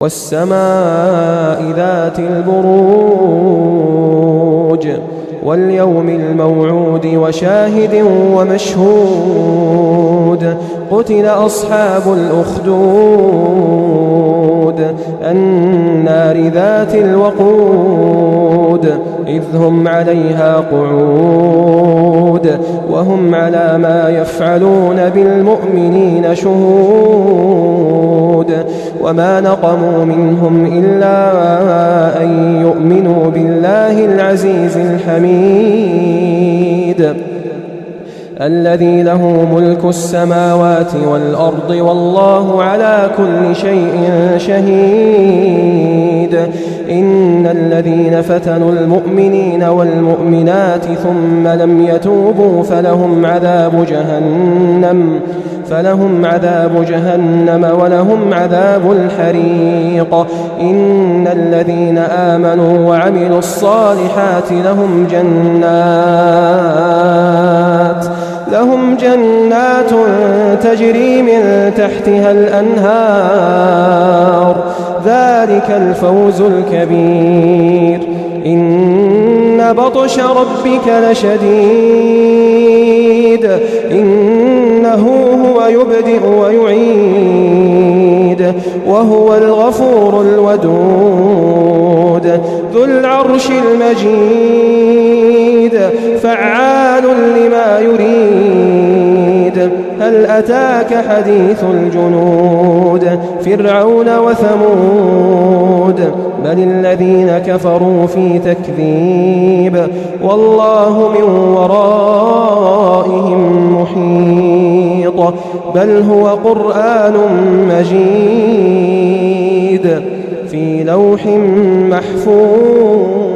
والسماء ذات البروج واليوم الموعود وشاهد ومشهود قتل أصحاب الأخدود النار ذات الوقود إذ هم عليها قعود وهم على ما يفعلون بالمؤمنين شهود وما نقموا منهم إلا أن يؤمنوا بالله العزيز الحميد الذي له ملك السماوات والأرض والله على كل شيء شهيد إن الذين فتنوا المؤمنين والمؤمنات ثم لم يتوبوا فلهم عذاب جهنم ولهم عذاب الحريق إن الذين آمنوا وعملوا الصالحات لهم جنات تجري من تحتها الأنهار ذلك الفوز الكبير إن بطش ربك لشديد إنه هو يبدئ ويعيد وهو الغفور الودود ذو العرش المجيد فعال لما يريد هل أتاك حديث الجنود فرعون وثمود بل الذين كفروا في تكذيب والله من ورائهم محيط بل هو قرآن مجيد في لوح محفوظ.